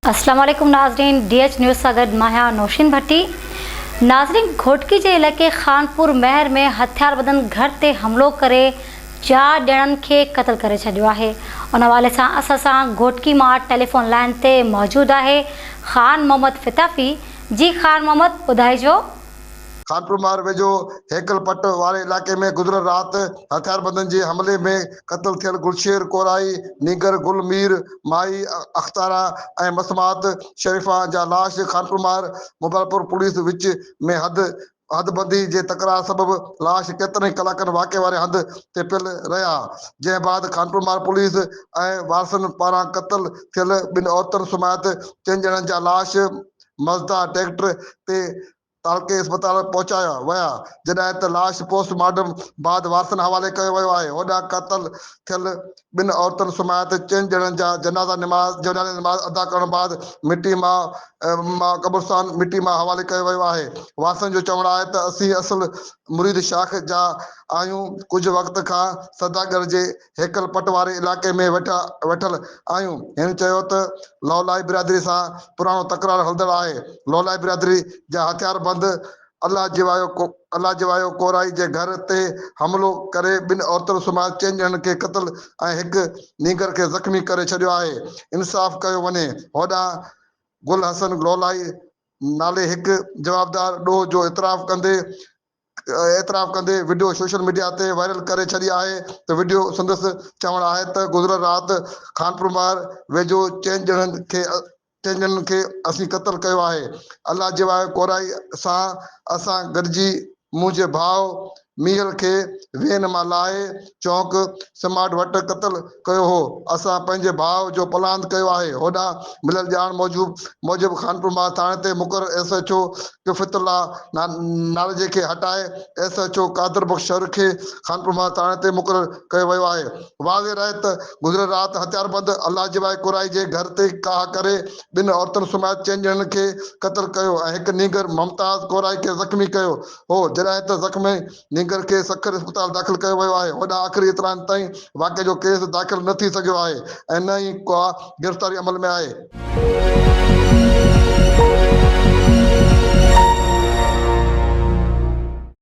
اسلام عليڪم ناظرين ڊي ايڇ نيوز سان گڏ مان آهيان نوشين ڀٽي ناظرين گهوٽڪي جي علائقي خانپور مهر ۾ هٿياربندن گهر تي حملو ڪري چار ڄڻن کي قتل ڪري ڇڏيو آهي ان حوالي سان اسان سان گهوٽڪي مان ٽيليفون لائين تي موجود آهي خان محمد فتافي جي خان محمد ٻڌائجو. خانپور مهر ويجهو هيڪل پٽ واري علائقي ۾ گذريل رات هٿياربندن جي حملي ۾ قتل ٿيل گلشير ڪورائي، نينگر گل مير، مائي اختارا ۽ مسمات شريفا جا لاش خانپور مهر مبارڪپور پوليس وچ ۾ حد حدبندي جي تڪرار سبب لاش ڪيترن ئي ڪلاڪن واقعي واري هنڌ تي پيل رهيا، جنهن بعد خانپور مهر پوليس ۽ وارثن پاران قتل ٿيل ٻن عورتن سميت چئن ڄڻن جا لاش مزدا ٽريڪٽر تي تعلقي اسپتال پهچايا ويا، جڏهن ته لاش پوسٽ مارٽم بعد وارثن حوالي ڪيو ويو آهي، هوڏانهن قتل ٿيل ٻن عورتن سميت چئن ڄڻن جا جنازا نماز جنازي نماز ادا ڪرڻ بعد مٽي ماء ماء قبرستان مٽي ماء حوالي ڪيو ويو آهي، وارثن جو چوڻ آهي ته اسين اصل مريد شاخ جا آهيون، ڪجهه وقت کان سداگر جي هيڪل پٽ واري علائقي ۾ ويٺل آهيون. هن چيو ته لولائي برادري سان پراڻو تڪرار هلندڙ آهي، لولائي برادري جا هٿياربند الله جوايو ڪورائي جي گهر تي حملو ڪري ٻن عورتن سميت چئن ڄڻن کي قتل ۽ هڪ نينگر کي زخمي ڪري ڇڏيو آهي، انصاف ڪيو وڃي. هوڏانهن گل حسن لولائي نالي هڪ جوابدار ڏوهه جو اعتراف ڪندي اعتراف ڪندي وڊيو سوشل ميڊيا تي وائرل ڪري ڇڏي آهي ته وڊيو سندس چوڻ آهي ته گذريل رات خانپور مهر ويجهو چئن ڄڻن کي چئن ڄڻن کي اسين قتل ڪيو آهي الله جي ڪورائي سان اسان گڏجي منهنجي ڀاء ميهل کي وين مان لاهي چونڪ سماٽ وٽ قتل ڪيو هو، اسان پنهنجي ڀاء جو پلاند ڪيو آهي، هوڏانهن مليل ڄاڻ موجب موجب خانپور ٿاڻي تي مقرر S H O Kifat Ullah Narejo کي هٽائي S H O Qadir Bakhsh Shar کي خانپور ٿاڻي تي مقرر ڪيو ويو آهي، واضح رهي ته گذريل رات هٿياربند الله جوائي ڪورائي جي گهر تي ڪاهه ڪري ٻن عورتن سميت چئن ڄڻن کي قتل ڪيو ۽ هڪ نينگر ممتاز ڪورائي کي زخمي ڪيو هو، جڏهن ته زخمي نينگر کي سکر اسپتال داخل ڪيو ويو آهي، هوڏانهن آخري اطلاعن تائين واقعي جو ڪيس داخل نه ٿي سگهيو آهي ۽ نه ئي ڪا گرفتاري عمل ۾ آهي.